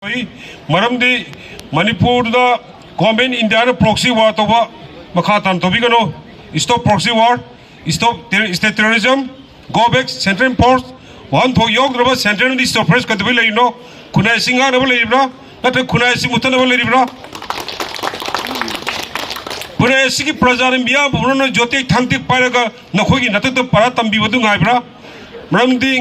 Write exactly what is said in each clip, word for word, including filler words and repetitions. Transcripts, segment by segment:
ꯃꯔꯝꯗꯤ ꯃꯅꯤꯄꯨꯔꯗ ꯒꯣꯔꯃꯦꯟ ꯏꯟꯗꯤꯌꯥꯅ ꯄ꯭ꯔꯣꯛꯁꯤ ꯋꯥꯔ ꯇꯧꯕ ꯃꯈꯥ ꯇꯥꯅ ꯇꯧꯕꯤꯒꯅꯨ꯫ Stop proxy war, stop state terrorism, go back central force꯫ ꯋꯥꯍꯟꯊꯣꯛ ꯌꯥꯎꯗ꯭ꯔꯕ ꯁꯦꯟꯇ꯭ꯔꯦꯜꯗꯤ ꯁꯔꯄ꯭ꯔꯥꯏꯁ ꯀꯩꯗꯧꯕꯩ ꯂꯩꯔꯤꯅꯣ? ꯈꯨꯟꯅꯥꯏ ꯑꯁꯤ ꯉꯥꯛꯅꯕ ꯂꯩꯔꯤꯕ꯭ꯔꯥ? ꯅꯠꯇ꯭ꯔꯒ ꯈꯨꯟꯅꯥꯏ ꯑꯁꯤ ꯃꯨꯠꯊꯠꯅꯕ ꯂꯩꯔꯤꯕ꯭ꯔꯥ? ꯈꯨꯟꯅꯥꯏ ꯑꯁꯤꯒꯤ ꯄ꯭ꯔꯖꯥꯅ, ꯃꯤꯌꯥꯝ ꯄꯨꯝꯅꯃꯛꯅ ꯌꯣꯠꯇꯦꯛ ꯊꯥꯡꯇꯦꯛ ꯄꯥꯏꯔꯒ ꯅꯈꯣꯏꯒꯤ ꯅꯊꯛꯇ ꯄꯔꯥ ꯇꯝꯕꯤꯕꯗꯨ ꯉꯥꯏꯕ꯭ꯔꯥ? ꯃꯔꯝꯗꯤ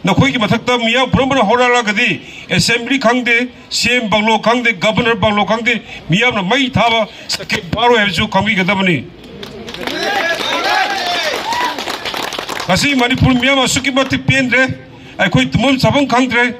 ꯅꯈꯣꯏꯒꯤ ꯃꯊꯛꯇ ꯃꯤꯌꯥꯝ ꯄꯨꯝꯅꯃꯛꯅ ꯍꯣꯠꯅꯔꯛꯂꯒꯗꯤ ꯑꯦꯁꯦꯝꯕ꯭ꯂꯤ ꯈꯪꯗꯦ, ꯁꯤ ꯑꯦꯝ ꯕꯪꯒ꯭ꯂꯣ ꯈꯪꯗꯦ, ꯒꯕꯔꯅꯔ ꯕꯪꯒ꯭ꯂꯣ ꯈꯪꯗꯦ, ꯃꯤꯌꯥꯝꯅ ꯃꯩ ꯊꯥꯕ ꯁꯛꯀꯦ ꯐꯥꯔꯣꯏ ꯍꯥꯏꯕꯁꯨ ꯈꯪꯕꯤꯒꯗꯕꯅꯤ꯫ ꯉꯁꯤ ꯃꯅꯤꯄꯨꯔ ꯃꯤꯌꯥꯝ ꯑꯁꯨꯛꯀꯤ ꯃꯇꯤꯛ ꯄꯦꯟꯗ꯭ꯔꯦ꯫ ꯑꯩꯈꯣꯏ ꯇꯨꯝꯐꯝ ꯆꯥꯐꯝ ꯈꯪꯗ꯭ꯔꯦ꯫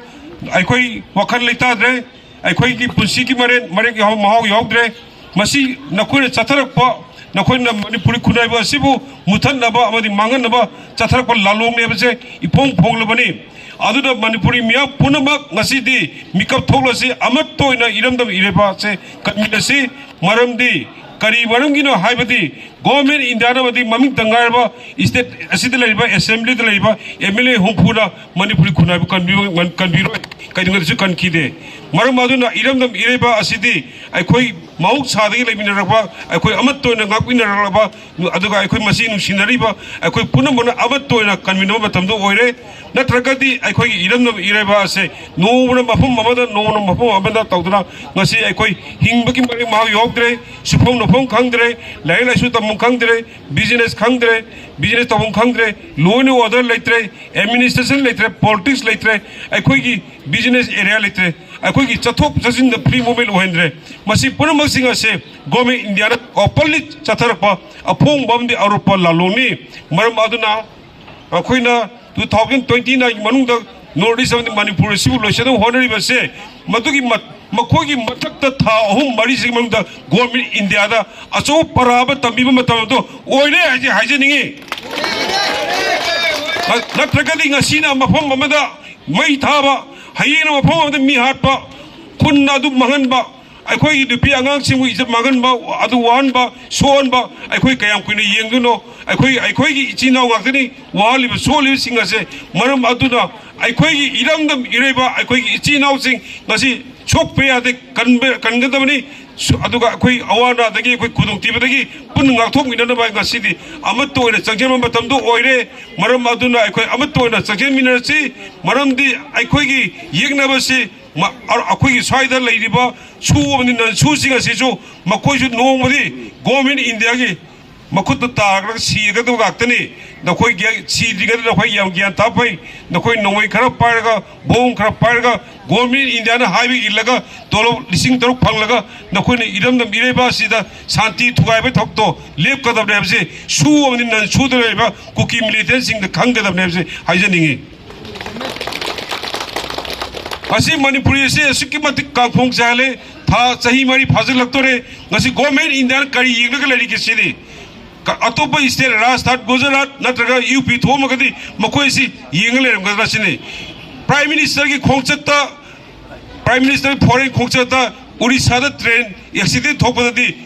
ꯑꯩꯈꯣꯏ ꯋꯥꯈꯜ ꯂꯩꯇꯥꯗ꯭ꯔꯦ꯫ ꯑꯩꯈꯣꯏꯒꯤ ꯄꯨꯟꯁꯤꯒꯤ ꯃꯔꯦꯟ ꯃꯔꯦꯛ ꯌꯥꯎ-, ꯃꯍꯥꯎ ꯌꯥꯎꯗ꯭ꯔꯦ꯫ ꯃꯁꯤ ꯅꯈꯣꯏꯅ ꯆꯠꯊꯔꯛꯄ, ꯅꯈꯣꯏꯅ ꯃꯅꯤꯄꯨꯔꯤ ꯈꯨꯟꯅꯥꯏꯕ ꯑꯁꯤꯕꯨ ꯃꯨꯊꯠꯅꯕ ꯑꯃꯗꯤ ꯃꯥꯡꯍꯟꯅꯕ ꯆꯠꯊꯔꯛꯄ ꯂꯥꯂꯣꯡꯅꯦ ꯍꯥꯏꯕꯁꯦ ꯏꯐꯣꯡ ꯐꯣꯡꯂꯕꯅꯤ꯫ ꯑꯗꯨꯅ ꯃꯅꯤꯄꯨꯔꯤ ꯃꯤꯌꯥꯝ ꯄꯨꯝꯅꯃꯛ ꯉꯁꯤꯗꯤ ꯃꯤꯀꯞ ꯊꯣꯛꯂꯁꯤ, ꯑꯃꯠꯇ ꯑꯣꯏꯅ ꯏꯔꯝꯗꯝ ꯏꯔꯩꯕꯥꯛꯁꯦ ꯀꯟꯃꯤꯟꯅꯁꯤ꯫ ꯃꯔꯝꯗꯤ ꯀꯔꯤ ꯃꯔꯝꯒꯤꯅꯣ ꯍꯥꯏꯕꯗꯤ ꯒꯣꯔꯃꯦꯟ ꯏꯟꯗꯤꯌꯥꯅ ꯑꯃꯗꯤ ꯃꯃꯤꯡꯇ ꯉꯥꯏꯔꯕ ꯁ꯭ꯇꯦꯠ ꯑꯁꯤꯗ ꯂꯩꯔꯤꯕ, ꯑꯦꯁꯦꯝꯕ꯭ꯂꯤꯗ ꯂꯩꯔꯤꯕ ꯑꯦꯝ ꯑꯦꯜ ꯑꯦ ꯍꯨꯝꯐꯨꯅ ꯃꯅꯤꯄꯨꯔꯤ ꯈꯨꯟꯅꯥꯏꯕꯨ ꯀꯟꯕꯤꯕ-, ꯀꯟꯕꯤꯔꯣꯏ, ꯀꯩꯗꯧꯉꯩꯗꯁꯨ ꯀꯟꯈꯤꯗꯦ꯫ ꯃꯔꯝ ꯑꯗꯨꯅ ꯏꯔꯝꯗꯝ ꯏꯔꯩꯕꯥꯛ ꯑꯁꯤꯗꯤ ꯑꯩꯈꯣꯏ ꯃꯍꯧꯁꯥꯗꯒꯤ ꯂꯩꯃꯤꯟꯅꯔꯛꯄ, ꯑꯩꯈꯣꯏ ꯑꯃꯠꯇ ꯑꯣꯏꯅ ꯉꯥꯛꯃꯤꯟꯅꯔꯛꯂꯕ, ꯑꯗꯨꯒ ꯑꯩꯈꯣꯏ ꯃꯁꯤ ꯅꯨꯡꯁꯤꯅꯔꯤꯕ ꯑꯩꯈꯣꯏ ꯄꯨꯝꯅꯃꯛꯅ ꯑꯃꯠꯇ ꯑꯣꯏꯅ ꯀꯟꯃꯤꯟꯅꯕ ꯃꯇꯝꯗ ꯑꯣꯏꯔꯦ꯫ ꯅꯠꯇ꯭ꯔꯒꯗꯤ ꯑꯩꯈꯣꯏꯒꯤ ꯏꯔꯝꯗꯝ ꯏꯔꯩꯕꯥꯛ ꯑꯁꯦ ꯅꯣꯡꯃꯅ ꯃꯐꯝ ꯑꯃꯗ, ꯅꯣꯡꯃꯅ ꯃꯐꯝ ꯑꯃꯗ ꯇꯧꯗꯨꯅ ꯉꯁꯤ ꯑꯩꯈꯣꯏ ꯍꯤꯡꯕꯒꯤ ꯃꯔꯦꯛ ꯃꯍꯥꯎ ꯌꯥꯎꯗ꯭ꯔꯦ, ꯁꯨꯐꯝ ꯅꯣꯐꯝ ꯈꯪꯗ꯭ꯔꯦ, ꯂꯥꯏꯔꯤꯛ ꯂꯥꯏꯁꯨ ꯇꯝꯐꯝ ꯈꯪꯗ꯭ꯔꯦ, ꯕꯤꯖꯤꯅꯦꯁ ꯈꯪꯗ꯭ꯔꯦ, ꯕꯤꯖꯤꯅꯦꯁ ꯇꯧꯐꯝ ꯈꯪꯗ꯭ꯔꯦ, law and order ꯂꯩꯇ꯭ꯔꯦ, ꯑꯦꯗꯃꯤꯅꯤꯁꯇ꯭ꯔꯦꯁꯟ ꯂꯩꯇ꯭ꯔꯦ, ꯄꯣꯂꯤꯇꯤꯛꯁ ꯂꯩꯇ꯭ꯔꯦ, ꯑꯩꯈꯣꯏꯒꯤ ꯕꯤꯖꯤꯅꯦꯁ ꯑꯦꯔꯤꯌꯥ ꯂꯩꯇ꯭ꯔꯦ, ꯑꯩꯈꯣꯏꯒꯤ ꯆꯠꯊꯣꯛ ꯆꯠꯁꯤꯟꯗ ꯐ꯭ꯔꯤ ꯃꯨꯚꯃꯦꯟ ꯑꯣꯏꯍꯟꯗ꯭ꯔꯦ꯫ ꯃꯁꯤ ꯄꯨꯝꯅꯃꯛꯁꯤꯡ ꯑꯁꯦ ꯒꯣꯔꯃꯦꯟ ꯏꯟꯗꯤꯌꯥꯅ ꯑꯣꯄꯟꯂꯤ ꯆꯠꯊꯔꯛꯄ ꯑꯐꯣꯡꯕ ꯑꯃꯗꯤ ꯑꯔꯣꯞꯄ ꯂꯥꯂꯣꯡꯅꯤ꯫ ꯃꯔꯝ ꯑꯗꯨꯅ ꯑꯩꯈꯣꯏꯅ two thousand twenty nine ꯃꯅꯨꯡꯗ ꯅꯣꯔꯠ ꯏꯁ ꯑꯃꯗꯤ ꯃꯅꯤꯄꯨꯔ ꯑꯁꯤꯕꯨ ꯂꯣꯏꯁꯤꯟꯅꯕ ꯍꯣꯠꯅꯔꯤꯕꯁꯦ, ꯃꯗꯨꯒꯤ ꯃ-, ꯃꯈꯣꯏꯒꯤ ꯃꯊꯛꯇ ꯊꯥ ꯑꯍꯨꯝ ꯃꯔꯤꯁꯤꯒꯤ ꯃꯅꯨꯡꯗ ꯒꯣꯔꯃꯦꯟ ꯏꯟꯗꯤꯌꯥꯗ ꯑꯆꯧꯕ ꯄꯔꯥ ꯑꯃ ꯇꯝꯕꯤꯕ ꯃꯇꯝ ꯑꯗꯨ ꯑꯣꯏꯔꯦ ꯍꯥꯏꯁꯦ ꯍꯥꯏꯖꯅꯤꯡꯉꯤ꯫ ꯅꯠꯇ꯭ꯔꯒꯗꯤ ꯉꯁꯤꯅ ꯃꯐꯝ ꯑꯃꯗ ꯃꯩ ꯊꯥꯕ, ꯍꯌꯦꯡꯅ ꯃꯐꯝ ꯑꯃꯗ ꯃꯤ ꯍꯥꯠꯄ, ꯈꯨꯟ ꯑꯗꯨ ꯃꯥꯡꯍꯟꯕ, ꯑꯩꯈꯣꯏꯒꯤ ꯅꯨꯄꯤ ꯑꯉꯥꯡꯁꯤꯡꯕꯨ ꯏꯖꯠ ꯃꯥꯡꯍꯟꯕ, ꯑꯗꯨ ꯋꯥꯍꯟꯕ, ꯁꯣꯛꯍꯟꯕ ꯑꯩꯈꯣꯏ ꯀꯌꯥꯝ ꯀꯨꯏꯅ ꯌꯦꯡꯗꯣꯏꯅꯣ? ꯑꯩꯈꯣꯏ, ꯑꯩꯈꯣꯏꯒꯤ ꯏꯆꯤꯟ ꯏꯅꯥꯎ ꯉꯥꯛꯇꯅꯤ ꯋꯥꯍꯜꯂꯤꯕ, ꯁꯣꯛꯍꯜꯂꯤꯕꯁꯤꯡ ꯑꯁꯦ꯫ ꯃꯔꯝ ꯑꯗꯨꯅ ꯑꯩꯈꯣꯏꯒꯤ ꯏꯔꯝꯗꯝ ꯏꯔꯩꯕ, ꯑꯩꯈꯣꯏꯒꯤ ꯏꯆꯤꯟ ꯏꯅꯥꯎꯁꯤꯡ ꯉꯁꯤ ꯁꯣꯛꯄ ꯌꯥꯗꯦ, ꯀꯟꯕ, ꯀꯟꯒꯗꯕꯅꯤ꯫ ꯁꯨ-, ꯑꯗꯨꯒ ꯑꯩꯈꯣꯏ ꯑꯋꯥ ꯑꯅꯥꯗꯒꯤ, ꯑꯩꯈꯣꯏ ꯈꯨꯗꯣꯡꯊꯤꯕꯗꯒꯤ ꯄꯨꯟꯅ ꯉꯥꯛꯊꯣꯛꯃꯤꯟꯅꯅꯕ ꯉꯁꯤꯗꯤ ꯑꯃꯠꯇ ꯑꯣꯏꯅ ꯆꯪꯁꯤꯟꯕ ꯃꯇꯝꯗꯨ ꯑꯣꯏꯔꯦ꯫ ꯃꯔꯝ ꯑꯗꯨꯅ ꯑꯩꯈꯣꯏ ꯑꯃꯠꯇ ꯑꯣꯏꯅ ꯆꯪꯁꯤꯟꯃꯤꯟꯅꯔꯁꯤ꯫ ꯃꯔꯝꯗꯤ ꯑꯩꯈꯣꯏꯒꯤ ꯌꯦꯛꯅꯕꯁꯤ ꯃ-, ꯑ-, ꯑꯩꯈꯣꯏꯒꯤ ꯁ꯭ꯋꯥꯏꯗ ꯂꯩꯔꯤꯕ ꯁꯨ ꯑꯃꯗꯤ ꯅꯟ ꯁꯨꯁꯤꯡ ꯑꯁꯤꯁꯨ ꯃꯈꯣꯏꯁꯨ ꯅꯣꯡꯃꯗꯤ ꯒꯣꯔꯃꯦꯟ ꯏꯟꯗꯤꯌꯥꯒꯤ ꯃꯈꯨꯠꯇ ꯇꯥꯔꯒ ꯁꯤꯒꯗꯕ ꯉꯥꯛꯇꯅꯤ꯫ ꯅꯈꯣꯏ ꯒ꯭ꯌꯥ-, ꯁꯤꯗ꯭ꯔꯤꯉꯩꯗ ꯅꯈꯣꯏ ꯌꯥꯝ ꯒ꯭ꯌꯥꯟ ꯇꯥ ꯐꯩ꯫ ꯅꯈꯣꯏ ꯅꯣꯡꯃꯩ ꯈꯔ ꯄꯥꯏꯔꯒ, ꯕꯣꯝ ꯈꯔ ꯄꯥꯏꯔꯒ, ꯒꯣꯔꯃꯦꯟ ꯏꯟꯗꯤꯌꯥꯅ ꯍꯥꯏꯕ ꯏꯜꯂꯒ ꯇꯣꯂꯣꯞ ꯂꯤꯁꯤꯡ ꯇꯔꯨꯛ ꯐꯪꯂꯒ ꯅꯈꯣꯏꯅ ꯏꯔꯝꯗꯝ ꯏꯔꯩꯕꯥꯛ ꯑꯁꯤꯗ ꯁꯥꯟꯇꯤ ꯊꯨꯒꯥꯏꯕ ꯊꯕꯛꯇꯣ ꯂꯦꯞꯀꯗꯕꯅꯤ ꯍꯥꯏꯕꯁꯤ ꯁꯨ ꯑꯃꯗꯤ ꯅꯟ ꯁꯨꯗ ꯂꯩꯔꯤꯕ ꯀꯨꯀꯤ ꯃꯤꯂꯤꯇꯦꯟꯁꯤꯡꯗ ꯈꯪꯒꯗꯕꯅꯤ ꯍꯥꯏꯕꯁꯤ ꯍꯥꯏꯖꯅꯤꯡꯏ꯫ ꯉꯁꯤ ꯃꯅꯤꯄꯨꯔꯤ ꯑꯁꯤ ꯑꯁꯨꯛꯀꯤ ꯃꯇꯤꯛ ꯀꯥꯡꯈꯣꯡ ꯆꯥꯏꯍꯜꯂꯦ꯫ ꯊꯥ ꯆꯍꯤ ꯃꯔꯤ ꯐꯥꯖꯤꯜꯂꯛꯇꯣꯔꯦ꯫ ꯉꯁꯤ ꯒꯣꯔꯃꯦꯟ ꯏꯟꯗꯤꯌꯥꯅ ꯀꯔꯤ ꯌꯦꯡꯂꯒ ꯂꯩꯔꯤꯒꯦ ꯁꯤꯅꯤ꯫ ꯀ-, ꯑꯇꯣꯞꯄ ꯁ꯭ꯇꯦꯠ, ꯔꯥꯖꯁꯊꯥꯟ, ꯒꯨꯖꯔꯥꯠ ꯅꯠꯇ꯭ꯔꯒ ꯌꯨ ꯄꯤ ꯊꯣꯛꯑꯝꯃꯒꯗꯤ ꯃꯈꯣꯏꯁꯤ ꯌꯦꯡꯉ ꯂꯩꯔꯝꯒꯗ꯭ꯔꯥ ꯁꯤꯅꯤ꯫ ꯄ꯭ꯔꯥꯏꯝ ꯃꯤꯅꯤꯁꯇꯔꯒꯤ ꯈꯣꯡꯆꯠꯇ, ꯄ꯭ꯔꯥꯏꯝ ꯃꯤꯅꯤꯁꯇꯔ ꯐꯣꯔꯦꯟ ꯈꯣꯡꯆꯠꯇ ꯎꯔꯤꯁꯥꯗ ꯇ꯭ꯔꯦꯟ ꯑꯦꯛꯁꯤꯗꯦꯟ ꯊꯣꯛꯄꯗꯗꯤ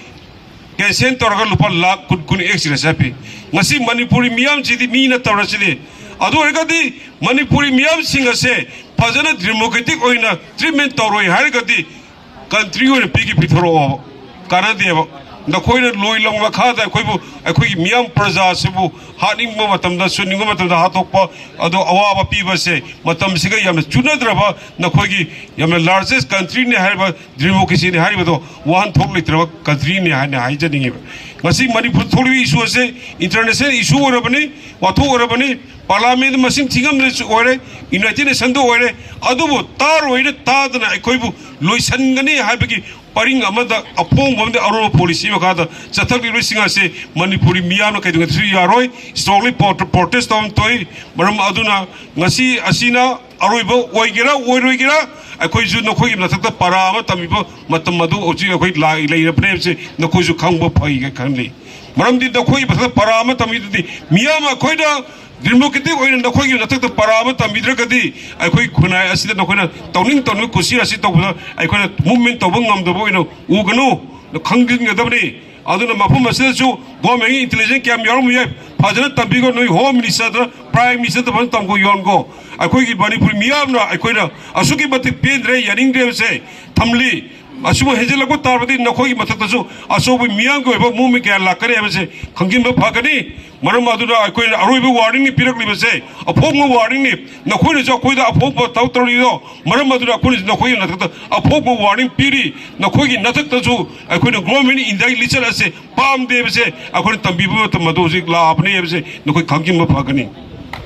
ꯀꯦꯟꯁꯦꯜ ꯇꯧꯔꯒ ꯂꯨꯄꯥ ꯂꯥꯈ ꯀꯨꯟ, ꯀꯨꯟ ꯑꯦꯛꯁꯤꯗꯦꯟ ꯆꯠꯄꯤ꯫ ꯉꯁꯤ ꯃꯅꯤꯄꯨꯔꯤ ꯃꯤꯌꯥꯝꯁꯤꯗꯤ ꯃꯤ ꯅꯠꯇꯕ꯭ꯔꯥ ꯁꯤꯅꯤ꯫ ꯑꯗꯨ ꯑꯣꯏꯔꯒꯗꯤ ꯃꯅꯤꯄꯨꯔꯤ ꯃꯤꯌꯥꯝꯁꯤꯡ ꯑꯁꯦ ꯐꯖꯅ ꯗꯦꯃꯣꯀ꯭ꯔꯦꯇꯤꯛ ꯑꯣꯏꯅ ꯇ꯭ꯔꯤꯠꯃꯦꯟ ꯇꯧꯔꯣꯏ ꯍꯥꯏꯔꯒꯗꯤ ꯀꯟꯇ꯭ꯔꯤ ꯑꯣꯏꯅ ꯄꯤꯒꯦ ꯄꯤꯊꯣꯔꯛꯑꯣꯕ꯫ ꯀꯥꯟꯅꯗꯦꯕ꯫ ꯅꯈꯣꯏꯅ ꯂꯣꯏ ꯂꯝ ꯃꯈꯥꯗ ꯑꯩꯈꯣꯏꯕꯨ, ꯑꯩꯈꯣꯏꯒꯤ ꯃꯤꯌꯥꯝ ꯄ꯭ꯔꯖꯥꯁꯤꯕꯨ ꯍꯥꯠꯅꯤꯡꯕ ꯃꯇꯝꯗ, ꯁꯨꯅꯤꯡꯕ ꯃꯇꯝꯗ ꯍꯥꯠꯇꯣꯛꯄ, ꯑꯗꯣ ꯑꯋꯥꯕ ꯄꯤꯕꯁꯦ ꯃꯇꯝꯁꯤꯒ ꯌꯥꯝꯅ ꯆꯨꯅꯗ꯭ꯔꯕ, ꯅꯈꯣꯏꯒꯤ ꯌꯥꯝꯅ ꯂꯥꯔꯖꯦꯁ ꯀꯟꯇ꯭ꯔꯤꯅꯤ ꯍꯥꯏꯔꯤꯕ ꯗꯦꯃꯣꯀ꯭ꯔꯦꯁꯤꯅꯤ ꯍꯥꯏꯔꯤꯕꯗꯣ ꯋꯥꯍꯟꯊꯣꯛ ꯂꯩꯇ꯭ꯔꯕ ꯀꯟꯇ꯭ꯔꯤꯅꯤ ꯍꯥꯏꯅ ꯍꯥꯏꯖꯅꯤꯡꯉꯤꯕ꯫ ꯉꯁꯤ ꯃꯅꯤꯄꯨꯔ ꯊꯣꯛꯂꯤꯕ ꯏꯁꯨ ꯑꯁꯦ ꯏꯟꯇꯔꯅꯦꯁꯅꯦꯜ ꯏꯁꯨ ꯑꯣꯏꯔꯕꯅꯤ, ꯋꯥꯊꯣꯛ ꯑꯣꯏꯔꯕꯅꯤ, ꯄꯥꯔꯂꯥꯃꯦꯟꯗ ꯃꯁꯤꯡ ꯊꯤꯉꯝꯗꯁꯨ ꯑꯣꯏꯔꯦ, ꯌꯨꯅꯥꯏꯇꯦꯠ ꯅꯦꯁꯟꯗ ꯑꯣꯏꯔꯦ, ꯑꯗꯨꯕꯨ ꯇꯥꯔꯣꯏꯅ ꯇꯥꯗꯅ ꯑꯩꯈꯣꯏꯕꯨ ꯂꯣꯏꯁꯤꯟꯒꯅꯤ ꯍꯥꯏꯕꯒꯤ ꯄꯔꯤꯡ ꯑꯃꯗ, ꯑꯄꯣꯡꯕ ꯑꯃꯗ ꯑꯔꯣꯟꯕ ꯄꯣꯂꯤꯁꯤ ꯃꯈꯥꯗ ꯆꯠꯊꯔꯛꯂꯤꯕꯁꯤꯡ ꯑꯁꯤ ꯃꯅꯤꯄꯨꯔꯤ ꯃꯤꯌꯥꯝꯅ ꯀꯩꯗꯧꯉꯩꯗꯁꯨ ꯌꯥꯔꯣꯏ꯫ ꯏꯁꯇ꯭ꯔꯣꯡꯂꯤ ꯄ꯭ꯔꯣꯇꯦꯁ ꯇꯧꯕ ꯑꯃ ꯊꯣꯛꯏ꯫ ꯃꯔꯝ ꯑꯗꯨꯅ ꯉꯁꯤ ꯑꯁꯤꯅ ꯑꯔꯣꯏꯕ ꯑꯣꯏꯒꯦꯔꯥ ꯑꯣꯏꯔꯣꯏꯒꯦꯔꯥ, ꯑꯩꯈꯣꯏꯁꯨ ꯅꯈꯣꯏꯒꯤ ꯃꯊꯛꯇ ꯄꯔꯥ ꯑꯃ ꯇꯝꯕꯤꯕ ꯃꯇꯝ ꯑꯗꯨ ꯍꯧꯖꯤꯛ ꯑꯩꯈꯣꯏ ꯂꯥꯛ-, ꯂꯩꯔꯕꯅꯦ ꯍꯥꯏꯕꯁꯤ ꯅꯈꯣꯏꯁꯨ ꯈꯪꯕ ꯐꯩ ꯈꯜꯂꯤ꯫ ꯃꯔꯝꯗꯤ ꯅꯈꯣꯏꯒꯤ ꯃꯊꯛꯇ ꯄꯔꯥ ꯑꯃ ꯇꯝꯕꯤꯗꯨꯗꯤ ꯃꯤꯌꯥꯝ ꯑꯩꯈꯣꯏꯅ ꯗꯦꯃꯣꯀ꯭ꯔꯦꯇꯤꯛ ꯑꯣꯏꯅ ꯅꯈꯣꯏꯒꯤ ꯅꯊꯛꯇ ꯄꯔꯥ ꯑꯃ ꯇꯝꯕꯤꯗ꯭ꯔꯒꯗꯤ ꯑꯩꯈꯣꯏ ꯈꯨꯟꯅꯥꯏ ꯑꯁꯤꯗ ꯅꯈꯣꯏꯅ ꯇꯧꯅꯤꯡ ꯇꯧꯅꯤꯡ ꯀꯨꯁꯤ ꯑꯁꯤ ꯇꯧꯕꯗ ꯑꯩꯈꯣꯏꯅ ꯃꯨꯚꯃꯦꯟ ꯇꯧꯕ ꯉꯝꯗꯕ ꯑꯣꯏꯅ ꯎꯒꯅꯨ, ꯈꯪꯖꯤꯟꯒꯗꯕꯅꯤ꯫ ꯑꯗꯨꯅ ꯃꯐꯝ ꯑꯁꯤꯗꯁꯨ ꯒꯣꯔꯃꯦꯟꯒꯤ ꯏꯟꯇꯦꯂꯤꯖꯦꯟꯁ ꯀꯌꯥꯝ ꯌꯥꯎꯔꯝꯕ ꯌꯥꯏ, ꯐꯖꯅ ꯇꯝꯕꯤꯈꯣ, ꯅꯣꯏ ꯍꯣꯝ ꯃꯤꯅꯤꯁꯇꯔꯗ, ꯄ꯭ꯔꯥꯏꯝ ꯃꯤꯅꯤꯁꯇꯔꯗ ꯐꯖꯅ ꯇꯝꯈꯣ, ꯌꯣꯟꯈꯣ꯫ ꯑꯩꯈꯣꯏꯒꯤ ꯃꯅꯤꯄꯨꯔ ꯃꯤꯌꯥꯝꯅ ꯑꯩꯈꯣꯏꯅ ꯑꯁꯨꯛꯀꯤ ꯃꯇꯤꯛ ꯄꯦꯟꯗ꯭ꯔꯦ, ꯌꯥꯅꯤꯡꯗ꯭ꯔꯦ ꯍꯥꯏꯕꯁꯦ ꯊꯝꯂꯤ꯫ ꯑꯁꯤꯃ ꯍꯦꯟꯖꯤꯜꯂꯛꯄ ꯇꯥꯔꯕꯗꯤ ꯅꯈꯣꯏꯒꯤ ꯃꯊꯛꯇꯁꯨ ꯑꯆꯧꯕ ꯃꯤꯌꯥꯝꯒꯤ ꯑꯣꯏꯕ ꯃꯨꯚꯃꯦꯟ ꯀꯌꯥ ꯂꯥꯛꯀꯅꯤ ꯍꯥꯏꯕꯁꯦ ꯈꯪꯖꯤꯟꯕ ꯐꯒꯅꯤ꯫ ꯃꯔꯝ ꯑꯗꯨꯅ ꯑꯩꯈꯣꯏꯅ ꯑꯔꯣꯏꯕ ꯋꯥꯔꯅꯤꯡꯅꯤ ꯄꯤꯔꯛꯂꯤꯕꯁꯦ, ꯑꯐꯣꯡꯕ ꯋꯥꯔꯅꯤꯡꯅꯤ꯫ ꯅꯈꯣꯏꯅꯁꯨ ꯑꯩꯈꯣꯏꯗ ꯑꯐꯣꯡꯕ ꯊꯕꯛ ꯇꯧꯔꯤꯗꯣ, ꯃꯔꯝ ꯑꯗꯨꯅ ꯑꯩꯈꯣꯏꯅꯁꯨ ꯅꯈꯣꯏꯒꯤ ꯃꯊꯛꯇ ꯑꯐꯣꯡꯕ ꯋꯥꯔꯅꯤꯡ ꯄꯤꯔꯤ꯫ ꯅꯈꯣꯏꯒꯤ ꯅꯊꯛꯇꯁꯨ ꯑꯩꯈꯣꯏꯅ ꯒꯣꯔꯃꯦꯟ ꯏꯟꯗꯤꯌꯥꯒꯤ ꯂꯤꯆꯠ ꯑꯁꯦ ꯄꯥꯝꯗꯦ ꯍꯥꯏꯕꯁꯦ ꯑꯩꯈꯣꯏꯅ ꯇꯝꯕꯤꯕ ꯃꯇꯝ ꯑꯗꯨ ꯍꯧꯖꯤꯛ ꯂꯥꯛꯑꯕꯅꯤ ꯍꯥꯏꯕꯁꯦ ꯅꯈꯣꯏ ꯈꯪꯖꯤꯟꯕ ꯐꯒꯅꯤ꯫